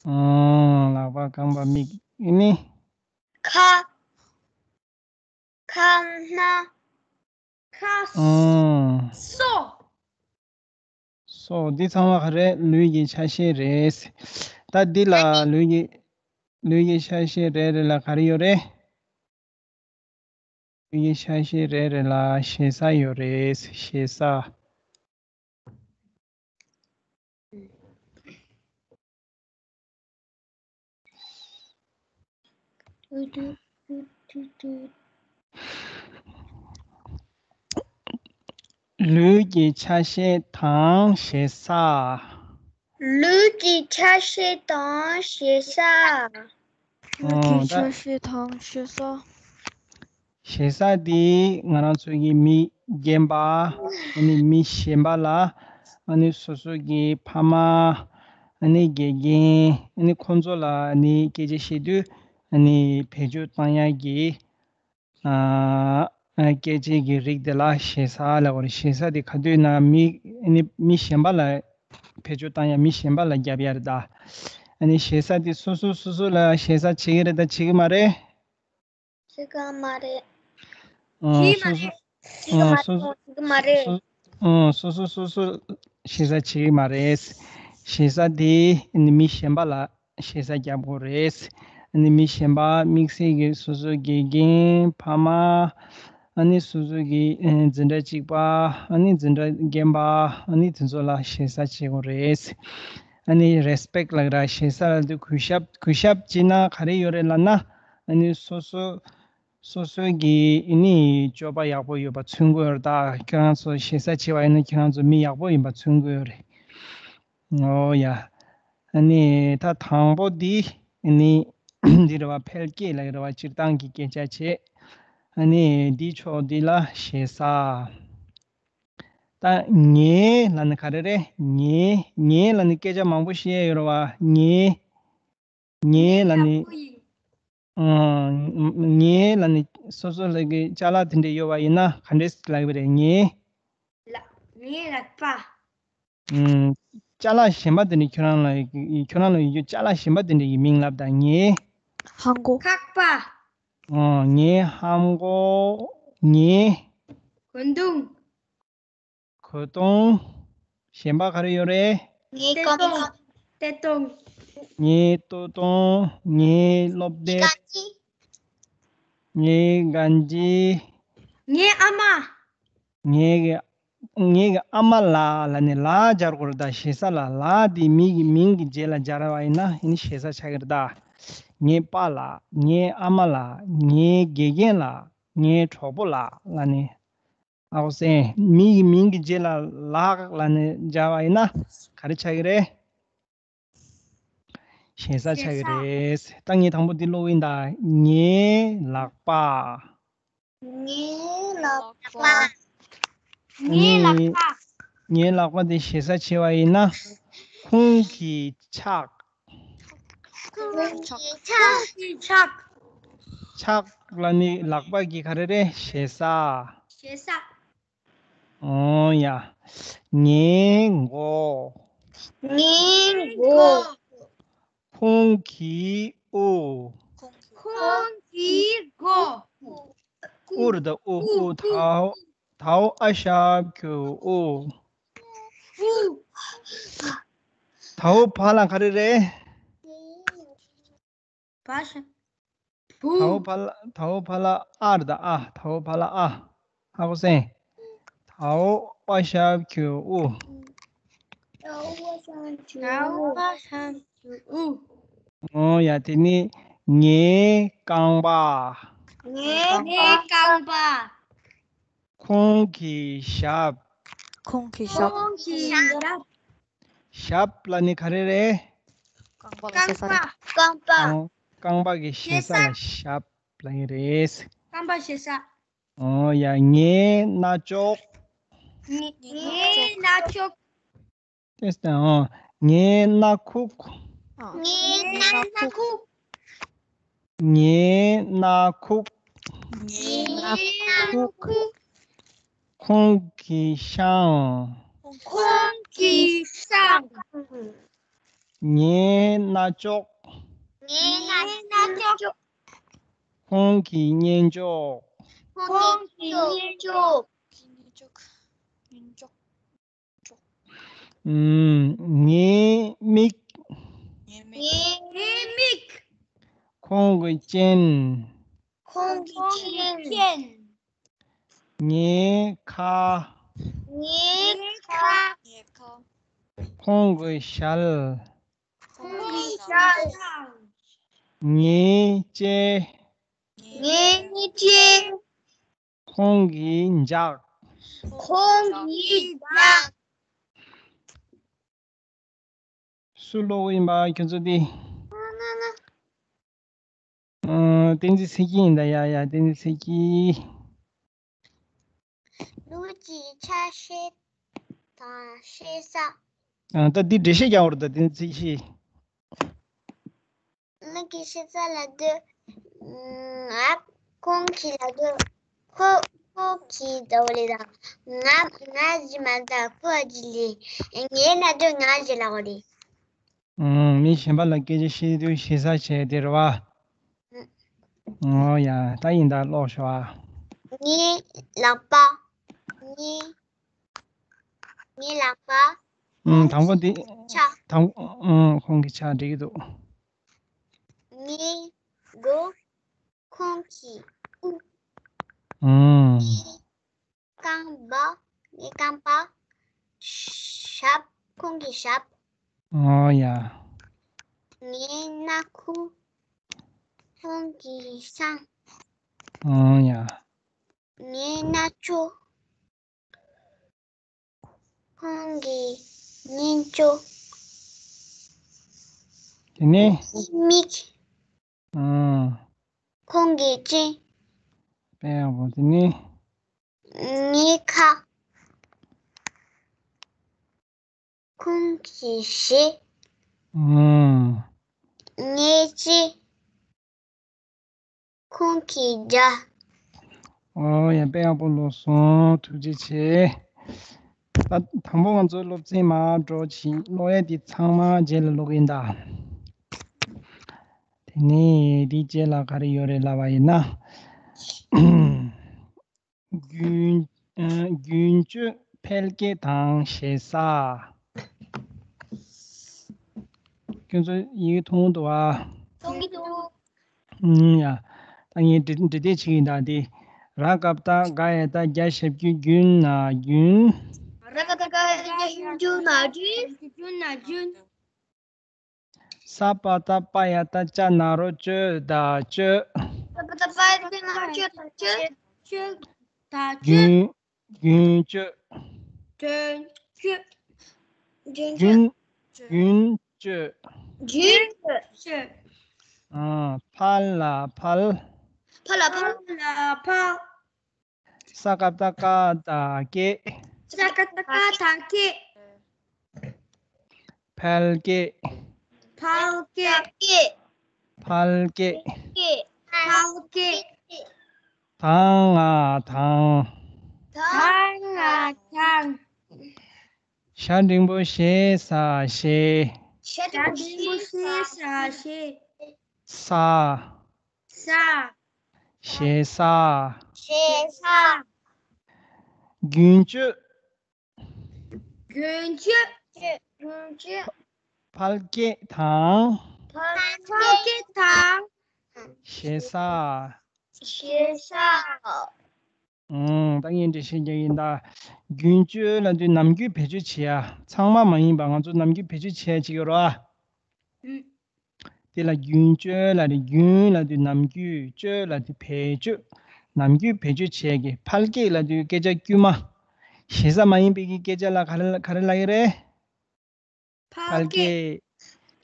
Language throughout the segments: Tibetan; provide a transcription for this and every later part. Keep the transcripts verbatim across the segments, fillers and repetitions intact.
ཨང་། ལག་པ་རྐང་པ་མིག་ཨ་ནི། ཁ། ཁ་སྣ། ཁ། ཨང་། སོ། སོ། འདི་ཚང་མ་ག་རེ་ལུས་ཀྱི་ཆ་ཤས་རེད། ད་འདི་ལ་ལུས་ཀྱི་ལུས་ཀྱི་ཆ་ཤས་རེ་རེ་ལ་ག་རེ་ཡོད་རེད། ལུས་ཀྱི་ཆ་ཤས་རེ་རེ་ལ་ཞེ་ས་ཡོད་རེད། ཞེ་ས། ལུས་ཀྱི་ཆ་ཤས་དང་ཞེ་ས། ལུས་ཀྱི་ཆ་ཤས་དང་ཞེ་ས། ལུས་ཀྱི་ཨོ། ད་ཆ་ཤས་དང་ཞེ་ས། ཞེ་ས་དེ་ང་རང་ཚོ་གི་མི་རྒན་པ། ཨ་ནི་མི་གཞན་པ་ལ། ཨ་ནི་སོ་སོ་གི་ཕ་མ། ཨ་ནི་དགེ་རྒན། ཨ་ནི་ཁོང་ཚོ་ལ་ཨ་ནི་སྐད་ཆ་བཤད་དུས། ཨ་ནི་བེད་སྤྱོད་བཏང་ཡག་གི་ཨ། སྐད་ཆའི་གི་རིགས་དེ་ལ་ཞེ་ས་ལབ་པ་རེད། ཞེ་ས་དེ་ག་དུས་ན་མི་ནི་མི་གཞན་པ་ལ་བེད་སྤྱོད་བཏང་ཡ། མི་གཞན་པ་ལ་རྒྱབ་ཡ་རེད་ད། ཨ་ནི་ཞེ་ས་དེ་སོ་སོ་སོ་སོ་ལ་ཞེ་ས་བྱེད་ཀྱི་རེད་ད་བྱེད་ཀྱི་མ་རེད། བྱེད་ཀྱི་མ་རེད། ཨ། བྱེད་ཀྱི་མ་རེད། བྱེད་ཀྱི་མ་རེད། བྱེད་ཀྱི་མ་རེད། སོ་སོ་སོ་སོ་ཞེ་ས་བྱེད་ཀྱི་མ་རེད། ཞེ་ས་དེ་ནི་མི་གཞན་པ་ལ་ཞེ་ས་རྒྱབ་དགོས་རེད། ཨ་ནི་མི་གཞན་པ་དམིགས་བསལ་གྱི་སོ་སོ་དགེ་རྒན་ཕ་མ། ཨ་ནི་སོ་སོ་གི་ཨ། འཛིན་གྲྭ་གཅིག་པ། ཨ་ནི་འཛིན་གྲྭ་རྒན་པ། ཨ་ནི་དེ་ཚོ་ལ་ཞེ་ས་བྱེད་དགོས་རེད། ཨ་ནི་རེ་སི་པེག་ལབ་ར་ཞེ་ས་ལབ་དུས་གུས་ཞབས། གུས་ཞབས་བྱེད་ན་ག་རེ་ཡོད་རེད་ལབ་ན། ཨ་ནི་སོ་སོ་སོ་སོ་གི་ཨ་ནི་སྤྱོད་པ་ཡག་པོ་ཡོད་པ་མཚོན་གྱི་ཡོད་རེད་ད། ཁྱེད་རང་ཚོ་ཞེ་ས་བྱེད་པ་ཡིན་ན་ཁྱེད་རང་ཚོ་མི་ཡག་པོ་ཡིན་པ་མཚོན་གྱི་ཡོད་རེད། ཨོ་ཡ། ཨ་ནི་ད་དང་པོ་འདི་ནི་འདི་རེད་བ། ཕལ་སྐད་ལབ་ཀྱི་རེད་བ། སྤྱིར་བཏང་གི་སྐད་ཆ་བྱས། ཨ་ནི་འདི་ཕྱོགས་འདི་ལ་ཞེ་ས། ད་ངའི་ལབ་ནི་ག་རེ་རེད། ངའི། ངའི་ལབ་ནི་སྐད་ཆ་མང་པོ་བཤད་ཡ་ཡོད་རེད་བ། ངའི། ངའི་ལབ་ནི། ཨང་། ངའི་ལབ་ནི་སོ་སོ་ལ་གི་ཅ་ལག་དེ་འདྲ་ཡོད་པ་ཡིན་ན་ག་འདྲས་ལབ་ཀྱི་རེད། ངའི། ལག་ངའི་ལག་པ། ཨང་། ཅ་ལག་གཞན་པ་དེ་འདྲ་ཁྱོད་རང་ལ་ཡོད། ཁྱོད་རང་ལ་ཡོད་རྒྱུ་ཅ་ལག་གཞན་པ་དེ་འདྲ་ཡི་མིང་ལབ་དང་། ངའི། ཧང་གོ། ཁག་པ། ཨང་། ངའི་ཧང་གོ། ངའི། གོས་ཐུང་། གོས་ཐུང་། གཞན་པ་ག་རེ་ཡོད་རེད། ངའི་སྟོད་ཐུང་། སྟོད་ཐུང་། ངའི་སྟོད་ཐུང་། ངའི་སློབ་དེབ། ངའི་གན་ཇི། ངའི་ཨ་མ། ངའི་གི་ངའི་གི་ཨ་མ་ལགས་ལབ་ནས་ལགས་སྦྱར་དགོས་རེད་ད། ཞེ་ས་ལ་ལགས་དེ་མི་གི་མིང་གི་རྗེས་ལ་སྦྱར་བ་ཡིན་ན་ཡིན་ཞེ་ས་ཆགས་ཀྱི་རེད་ད། ངའི་པཱ་ལགས། ངའི་ཨ་མ་ལགས། ངའི་དགེ་རྒན་ལགས། ངའི་གྲོགས་པོ་ལགས་ལབ་ནས། ཨ་ཁུ་སེང་། མི་གི་མིང་གི་རྗེས་ལ་ལགས་ལབ་ནས་སྦྱར་བ་ཡིན་ན་ག་རེ་ཆགས་ཀྱི་རེད། ཞེ་ས་ཆགས་ཀྱི་རེད། ད་ངས་དང་པོ་འདི་ཀློག་ཡིན་ད། ངའི་ལག་པ། ངའི་ལག་པ། ངའི་ལག་པ། ངའི་ལག་པ་འདི་ཞེ་ས་ཆེ་བ་ཡིན་ན། ཁོང་གི་ཕྱག་ཁོང་གི་ཕྱག་ཕྱག་ལ་ནི་ལག་པ་གི་ག་རེ་རེད། ཞེ་ས། ཞེ་ས། ཨོ་ཡ། ངའི་མགོ། ངའི་མགོ། ཁོང་གི་དབུ། ཁོང་གི་མགོ། དབུ་རེད་ད། དབུ། དབུ། དའོ། དའོ་ཨ་ཞབས་ཀྱུ་དབུ། དའོ་བ་ལ་ག་རེ་རེད། བ་ཞབས། བུ། དའོ་བ་ལ། དའོ་བ་ལ་ཨ་རེད་ད། ཨ། དའོ་བ་ལ་ཨ། ཧ་གོ་སོང་། དའོ་ཨ་ཞབས་ཀྱུ་དབུ། དའོ་ཨ་ཞབས་ཀྱུ་དབུ། ཨོ་ཡ། དེ་ནི་ངའི་རྐང་པ། ངའི་རྐང་པ། ཁོང་གི་ཞབས། ཁོང་གི་ཞབས། ཁོང་གི་ཞབས། ཞབས་ལ་ནི་ག་རེ་རེད། རྐང་པ་ལ་ཞེ་ས་རེད། རྐང་པ། རྐང་པ་གི་ཞེ་ས་ལ་ཞབས་ལ་ཡིན་རེད། རྐང་པ་ཞེ་ས། ཨོ་ཡ། ངའི་རྣ་ཅོག་ངའི་རྣ་ཅོག་ཏེས་ཏེ། ཨོ། ངའི་སྣ་ཁུག་ངའི་སྣ་ཁུག་ངའི་སྣ་ཁུག་ངའི་སྣ་ཁུག་ཁོང་གི་ཤངས། ཁོང་གི་ཤངས། ངའི་རྣ་ཅོག་ངའི་རྣ་ཅོག་ཁོང་གི་སྙན་ཅོག་ཁོང་གི་སྙན་ཅོག་ངའི་མིག་ངའི་མིག་ཁོང་གི་སྤྱན། ཁོང་གི་སྤྱན། ངའི་ཁ། ངའི་ཁ། ཁོང་གི་ཞལ། ཁོང་གི་ཞལ། ངའི་ལྕེ། ངའི་ལྕེ། ཁོང་གི་ལྗགས། ཁོང་གི་ལྗགས། སུ་ཀློག་གི་ཡིན་པ་ཁྱོད་ཚོ་དེ། ཨ། བསྟན་འཛིན་ཚེ་སྐྱིད་ཡིན་ད། ཡ་ཡ། བསྟན་འཛིན་ཚེ་སྐྱིད། ལུག་གི་ཆ་ཤས་དང་ཤེས་ས། ཨ། ད་འདི་འགྲེལ་བཤད་རྒྱག་དགོས་རེད་ད། བསྟན་འཛིན་ཚེ་སྐྱིད། ལུག་གི་ཤེས་ས་ལབ་དུས། ང་ཁོང་གི་ལབ་དུས། ཁོ་ཁོ་གི་འདྲ་བོ་རེད་ད། ང་ང་ཞིག་མ་རེད་ད། ཁོ་ཞིག་རེད། ངའི་ལབ་དུས་ང་ཞིག་ལབ་དགོས་རེད། ཨང་། མི་གཞན་པ་ལ་སྐད་ཆ་བཤད་དུས་ཞེ་ས་བྱས་དེ་རེད་བ། ཨང་། ཨོ་ཡ། ད་ཡིན་ད། ཀློག་ཤོག་ཨ། ངའི་ལག་པ། ངའི་ངའི་ལག་པ། ཨང་། དང་པོ་འདི། ཆ། དང་། ཨང་། ཁོང་གི་ཆ་འགྲིག་གི་འདུག་ངའི་མགོ། ཁོང་གི་དབུ། ཨང་། ངའི་རྐང་པ། ངའི་རྐང་པ། ཞབས། ཁོང་གི་ཞབས། ཨོ་ཡ། ངའི་སྣ་ཁུག་ཁོང་གི་སྲང་། ཨོ་ཡ། ངའི་རྣ་ཅོག་ཁོང་གི་སྙན་ཅོག་དེ་ནས། ངའི་མིག་ཨང་། ཁོང་གི་སྤྱན། དཔེ་ཡག་པོ། དེ་ནས། ངའི་ཁ། ཁོང་གི་ཞལ། ཨང་། ངའི་ལྕེ། ཁོང་གི་རྒྱ། ཨོ་ཡ། དཔེ་ཡག་པོ་ཀློག་སོང་། ཐུགས་རྗེ་ཆེ། ད་དང་པོ་ང་ཚོ་སློབ་ཚན་མར་འགྲོ་ཕྱིན། ཀློག་ཡ་དེ་ཚང་མ་རྗེས་ལ་ཀློག་གི་ཡིན་ད། དེ་ནས་དེའི་རྗེས་ལ་ག་རེ་ཡོད་རེད་ལབ་པ་ཡིན་ན། རྒྱུན། ཨ། རྒྱུན་སྤྱོད་འཕེལ་སྐྱེད་དང་ཞེ་ས། ཁྱོད་ཚོ་ཡི་གེ་མཐོང་གི་འདུག་ཨ། མཐོང་གི་འདུག་ཨུམ། ཡ། ད་ངས་འབྲི་འབྲི་དེབ་བྱེད་ཀྱི་ཡིན་ད། དེ། ར་ག་བཏགས་རྒ་ཡ་བཏགས་རྒྱ་ཞབས་ཀྱུ་རྒྱུན། ན་རྒྱུན། ར་ག་བཏགས་རྒ་ཡ་བཏགས་རྒྱ་ཞབས་ཀྱུ་རྒྱུན། ན་རྒྱུན། རྒྱུན། ན་རྒྱུན། ས་པ་བཏགས་པ་ཡ་བཏགས་སྤྱ་ན་རོ་སྤྱོད་ད་སྤྱོད། ས་པ་བཏགས་པ་ཡ་བཏགས་སྤྱ་ན་རོ་སྤྱོད་ད་སྤྱོད། སྤྱོད་ད་སྤྱོད། རྒྱུན། རྒྱུན་སྤྱོད། རྒྱུན་སྤྱོད། རྒྱུན་སྤྱོད། རྒྱུན། རྒྱུན་སྤྱོད། རྒྱུན་སྤྱོད། ཨ། ཕལ་ལ་ཕལ། ཕལ་ལ་ཕལ། ཕལ་ལ་ཕལ། ས་ཀ་བཏགས་སྐ་བཏགས་སྐད། ས་ཀ་བཏགས་སྐ་བཏགས་སྐད། ཕལ་སྐད། ཕལ་སྐད། ཕལ་སྐད། ཕལ་སྐད། ཕལ་སྐད། དང་ང་དང་། དང་ང་དང་། ཞ་འགྲེང་བུ་ཞེ་ས་ཞེས། ཞ་འགྲེང་བུ་ཞེ་ས་ཞེས། ས། ས། ཞེ་ས། ཞེ་ས། རྒྱུན་སྤྱོད། རྒྱུན་སྤྱོད། རྒྱུན་སྤྱོད། ཕལ་སྐད་དང་། ཕལ་སྐད་དང་། ཞེ་ས། ཞེ་ས། ཨང་། ད་ངས་འགྲེལ་བཤད་རྒྱག་གི་ཡིན་ད། རྒྱུན་སྤྱོད་ལབ་དུས་ནམ་རྒྱུན་བེད་སྤྱོད་བྱེད་ཡ། ཚང་མ་མ་ཡིན་པ། ང་ཚོ་ནམ་རྒྱུན་བེད་སྤྱོད་བྱེད་ཡ་ཅིག་ཡོད་རེད་བ། ཨུམ། དེ་ལ་རྒྱུན་སྤྱོད་ལབ་རེད། རྒྱུན་ལབ་དུས་ནམ་རྒྱུན། སྤྱོད་ལབ་དུས་བེད་སྤྱོད། ནམ་རྒྱུན་བེད་སྤྱོད་བྱེད་ཀྱི། ཕལ་སྐད་ལབ་དུས་སྐད་ཆ་དཀྱུས་མ། ཞེ་ས་མ་ཡིན་པའི་གི་སྐད་ཆ་ལ་ག་རེ་ག་རེ་ལབ་ཀྱི་རེད། ཕལ་སྐད།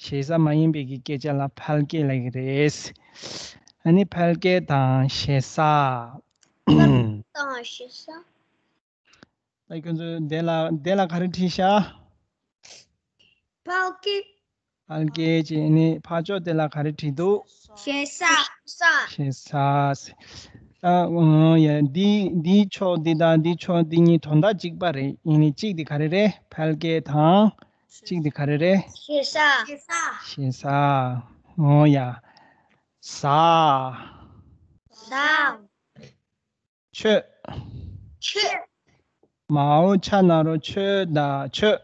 ཞེ་ས་མ་ཡིན་པའི་གི་སྐད་ཆ་ལ་ཕལ་སྐད་ལབ་ཀྱི་རེད། ཨ་ནི་ཕལ་སྐད་དང་ཞེ་ས། དང་ཞེ་ས། ད་ཁྱོད་ཚོས་དེ་ལ་དེ་ལ་ག་རེ་བྲིས་ཤག་ཕལ་སྐད། ཕལ་སྐད་ཅེས་ནི་ཕར་ཕྱོགས་དེ་ལ་ག་རེ་བྲིས་འདུག་ཞེ་ས། ཞེ་ས། ད་ཡ། འདི་འདིའི་ཕྱོགས་འདི་དང་འདིའི་ཕྱོགས་འདི་གཉིས་དོན་དག་གཅིག་པ་རེད། ཡིན་ནའི་གཅིག་འདི་ག་རེ་རེད། ཕལ་སྐད་དང་ གཅིག་དེ་ག་རེ་རེད། ཞེ་ས། ཞེ་ས། ཞེ་ས། འོ་ཡ། ཟ། ཟ། མཆོད། མཆོད། མའོ་ཆ་ན་རོ་མཆོད་དང་མཆོད།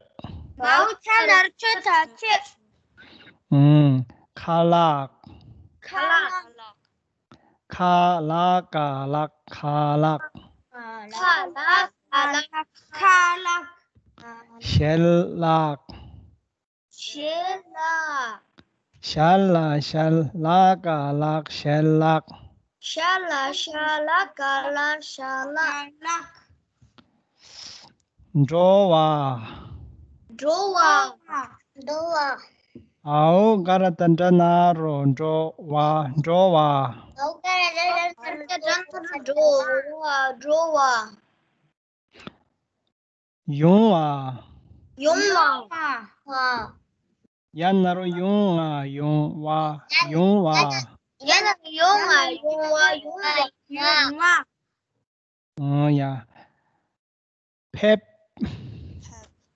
མའོ་ཆ་ན་རོ་མཆོད་དང་མཆོད། ཨུམ། ཁ་ལག་ཁ་ལག་ཁ་ལག་ག་ལག་ཁ་ལག་ཁ་ལག་ག་ལག་ཁ་ལག་ཞལ་ལག་ཞལ་ལག་ཞལ་ལག་ག་ལག་ཞལ་ལག་ཞལ་ལག་ཞལ་ལག་ག་ལག་ཞལ་ལག་འགྲོ་བ། འགྲོ་བ། འགྲོ་བ། འའོ་ག་ར་བཏགས་འགྲ་ན་རོ་འགྲོ་བ། འགྲོ་བ། འའོ་ག་ར་བཏགས་འགྲ་ན་རོ་འགྲོ་བ། འགྲོ་བ། ཡོང་བ། ཡོང་བ། ཡ་ན་རོ་ཡོང་ང་ཡོང་བ། ཡོང་བ། ཡ་ན་རོ་ཡོང་ང་ཡོང་བ། ཡོང་བ། ཡོང་བ། ཨོ་ཡ། ཕེབས།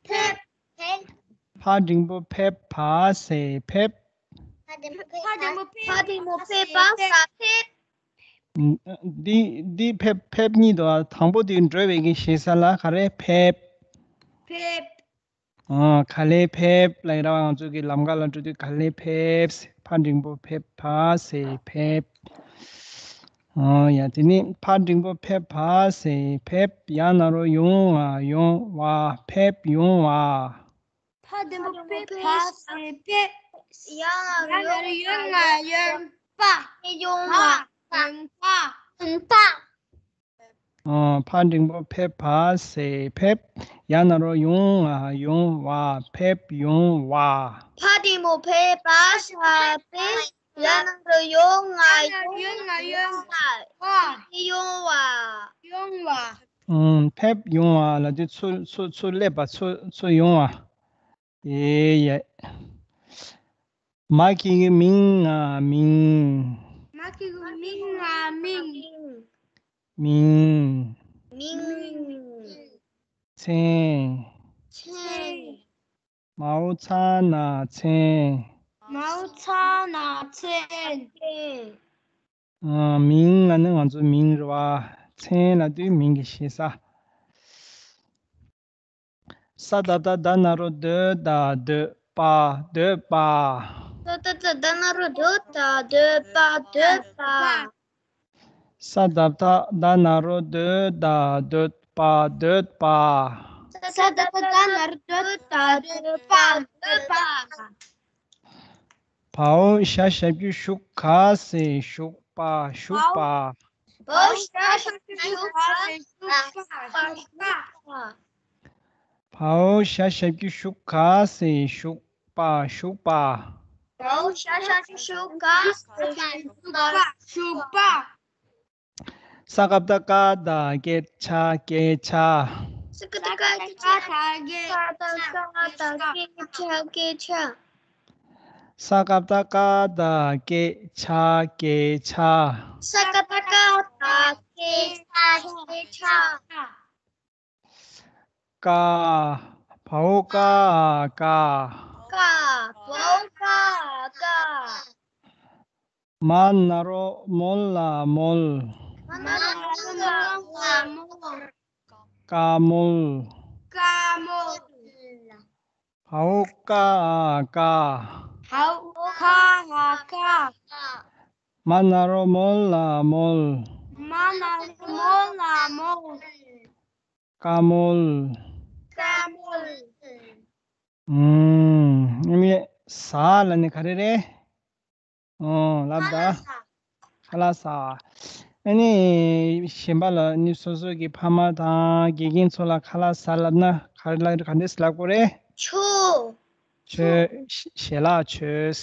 ཕེབས། ཕ་འགྲེང་བུ་ཕེབས་བ་ཟེར་ཕེབས། ཕ་འགྲེང་བུ་ཕེབས། ཕ་འགྲེང་བུ་ཕེབས་བ་ཟེར་ཕེབས། འདི་འདི་ཕེབས་ཕེབས་གཉིས་འདུག་དང་པོ་དེ་འགྲོ་བའི་གི་ཞེ་ས་ལ་ག་རེ་ཕེབས། ཕེབས། ཨ། ག་ལེ་ཕེབས་ལབ་ཡིན་ར་བ། ང་ཚོ་གི་ལམ་ཁ་ལ་འགྲོ་དུས་ག་ལེ་ཕེབས། ཕ་འགྲེང་བུ་ཕེབས་བ་ཟེར་ཕེབས། ཨ་ཡ། དེ་ནི་ཕ་འགྲེང་བུ་ཕེབས་བ་ཟེར་ཕེབས། ཡ་ན་རོ་ཡོང་ང་ཡོང་བ། ཕེབས་ཡོང་བ། ཕ་འགྲེང་བུ་ཕེབས་བ་ཟེར་ཕེབས། ཡ་ན་རོ་ཡོང་ང་ཡོང་བ། ཕེབས་ཡོང་བ། ཡོང་བ། ཡོང་བ། ཨ། ཕ་འགྲེང་བུ་ཕེབས་བ་ཟེར་ཕེབས། ཡ་ན་རོ་ཡོང་ང་ཡོང་བ། ཕེབས་ཡོང་བ། ཕ་འགྲེང་བུ་ཕེབས་བ་ཟེར་ཕེབས། ཡ་ན་རོ་ཡོང་ང་ཡོང་བ། ཡོང་བ། ཡོང་བ། ཡོང་བ། ཨུམ། ཕེབས་ཡོང་བ་ལབ་དུས་ཚུར་ཚུར་ཚུར་སླེབས་པ། ཚུར་ཚུར་ཡོང་བ། ཨེ་ཡ། མ་གི་གུ་མིང་ང་མིང་། མ་གི་གུ་མིང་ང་མིང་། མིང་། མིང་། མཚན། མཚན། མའོ་ཚ་ན་མཚན། མའོ་ཚ་ན་མཚན། ཨ། མིང་ལབ་ན་ང་ཚོ་མིང་རེད་བ། མཚན་ལབ་དུས་མིང་གི་ཞེ་ས། ས་ད་བཏགས་སྡ་ན་རོ་སྡོད་དང་སྡོད་པ། སྡོད་པ། ས་ད་བཏགས་སྡ་ན་རོ་སྡོད་དང་སྡོད་པ། སྡོད་པ། ས་ད་བཏགས་སྡ་ན་རོ་སྡོད་དང་སྡོད་པ། སྡོད་པ། ས་ད་བཏགས་སྡ་ན་རོ་སྡོད་དང་སྡོད་པ། སྡོད་པ། བའོ་ཞ་ཞབས་ཀྱུ་ཞུ་ག་ཟེར་ཞུགས་པ། ཞུགས་པ། བའོ་ཞ་ཞབས་ཀྱུ་ཞུ་ག་ཟེར་ཞུགས་པ། ཞུགས་པ། བའོ་ཞ་ཞབས་ཀྱུ་ཞུ་ག་ཟེར་ཞུགས་པ། ཞུགས་པ། བའོ་ཞ་ཞབས་ཀྱུ་ཞུ་ག་ཟེར་ཞུགས་པ། ཞུགས་པ། ས་ཀ་བཏགས་སྐ་དང་སྐད་ཆ། སྐད་ཆ། ས་ཀ་བཏགས་སྐ་དང་སྐད་ཆ། ས་ཀ་བཏགས་སྐ་དང་སྐད་ཆ། སྐད་ཆ། ས་ཀ་བཏགས་སྐ་དང་སྐད་ཆ། སྐད་ཆ། ས་ཀ་བཏགས་སྐ་དང་སྐད་ཆ། སྐད་ཆ། ཀ། བའོ་ཀ་ཀ། ཀ། བའོ་ཀ་ཀ། མ་ན་རོ་མོ་ལ་མོལ། མ་ན་རོ་མོ་ལ་མོལ། ཀ་མོལ། ཀ་མོལ། བའོ་ཀ་ཀ། བའོ་ཀ་ཀ། མ་ན་རོ་མོ་ལ་མོལ། མ་ན་རོ་མོ་ལ་མོལ། ཀ་མོལ། ཀ་མོལ། ཨུམ། ཨ་ནི་ཟ་ལབ་ནི་ག་རེ་རེད། ཨོ་ལབ་ད། ཁ་ལག་ཟ། ཨ་ནི་གཞན་པ་ལ་ནི་སོ་སོ་གི་ཕ་མ་དང་དགེ་རྒན་ཚོ་ལ་ཁ་ལག་ཟ་ལབ་ན་ག་རེ་ལབ། ག་འདྲས་ལབ་དགོས་རེད། ཆོ། ཆོ། ཞལ་ལག་མཆོད།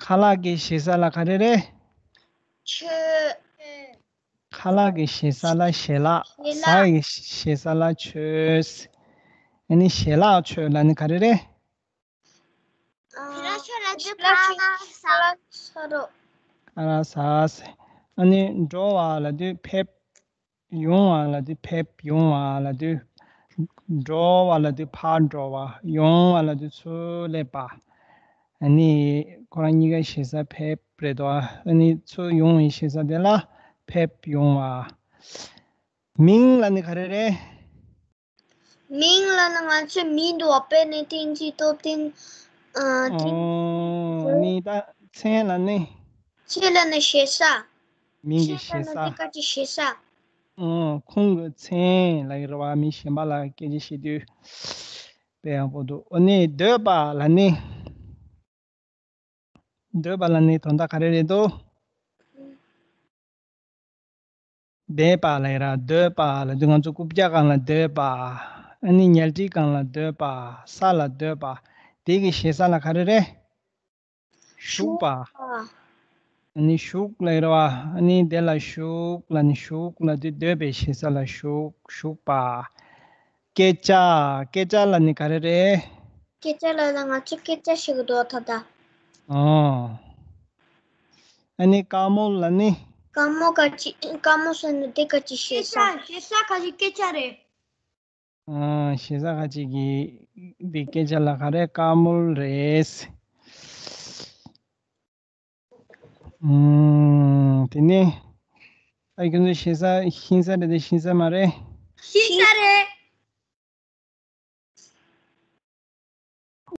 ཁ་ལག་གི་ཞེ་ས་ལ་ག་རེ་རེད། མཆོད། ཁ་ལག་གི་ཞེ་ས་ལ་ཞལ་ལག་ཞལ་ལག་ཟ་གི་ཞེ་ས་ལ་མཆོད། ཨ་ནི་ཞལ་ལག་མཆོད་ལབ་ནི་ག་རེ་རེད། ཞལ་ལག་མཆོད་ལབ་དུས་ཁ་ལག་ཟ། ཁ་ལག་ཟ། ཨ་ནི་འགྲོ་བ་ལབ་དུས་ཕེབས། ཡོང་བ་ལབ་དུས་ཕེབས། ཡོང་བ་ལབ་དུས། འགྲོ་བ་ལབ་དུས་ཕར་འགྲོ་བ། ཡོང་བ་ལབ་དུས་ཚུར་སླེབས་པ། ཨ་ནི་ཁོ་རང་གཉིས་ཀ་ཞེ་ས་ཕེབས་རེད་དོ། ཨ་ནི་ཚུར་ཡོང་བའི་ཞེ་ས་དེ་ལ་ཕེབས་ཡོང་བ། མིང་ལབ་ནི་ག་རེ་རེད། མིང་ལབ་ན་ང་ཚོའི་མིང་འདུག་པ། དཔེར་ན་བསྟན་འཛིན། སྟོབས་ལྡན། ཨ། བསྟན། ཨོ། ནི་ད་མཚན་ལབ་ནི། མཚན་ལབ་ན་ཞེ་ས། མིང་གི་མཚན་ཞེ་ལབ་ན་ས། འདི་སྐད་ཅིག་ཞེ་ས། ཨོ། ཁོང་གི་མཚན་ལབ་ཀྱི་རེད་པ། མི་གཞན་པ་ལ་སྐད་ཆ་བཤད་དུས་དཔེ་ཡག་པོ་འདུག། ཨོ་ནི་འདོད་པ་ལབ་ནི། འདོད་པ་ལབ་ནི་དོན་དག་ག་རེ་རེད་དོ། འདོད་པ་ལབ་ཡ་ར། འདོད་པ་ལབ་དུས་ང་ཚོ་རྐུབ་བཀྱག་སྒང་ལ་སྡོད་པ། ཨ་ནི་ཉལ་ཁྲིའི་སྒང་ལ་སྡོད་པ། ས་ལ་སྡོད་པ། དེ་གི་ཞེ་ས་ལ་ག་རེ་རེད། ཞུགས་པ། ཨ་ནི་ཞུགས་ལབ་ཡ་ར་བ། ཨ་ནི་དེ་ལ་ཞུགས་ལབ་ནི། ཞུགས་ལབ་དུས་འདོད་པའི་ཞེ་ས་ལ་ཞུགས། ཞུགས་པ། སྐད་ཆ། སྐད་ཆ་ལབ་ནི་ག་རེ་རེད། སྐད་ཆ་ལབ་ན་ང་ཚོས་སྐད་ཆ་བཤད་ཀྱི་འདུག་པ་ད་ལྟ། ཨོ། ཨ་ནི་དཀར་མོ་ལབ་ནི། དཀར་མོ་ག་ཅི། དཀར་མོ་ཟེར་ན་དེ་ག་ཅི་ཞེ་ས། སྐད་ཆ། ཞེ་ས་ག་ཅི། སྐད་ཆ་རེད། ཨ། ཞེ་ས་ག་ཅི་གི་འདི་སྐད་ཆ་ལ་ག་རེ། དཀར་མོ་རེད། ཨུམ། དེ་ནས་ཨ། ཁྱོད་ཚོ་ཞེ་ས་ཤིང་ས་རེད་དེ་ཤིང་ས་མ་རེད། ཤིང་ས་རེད།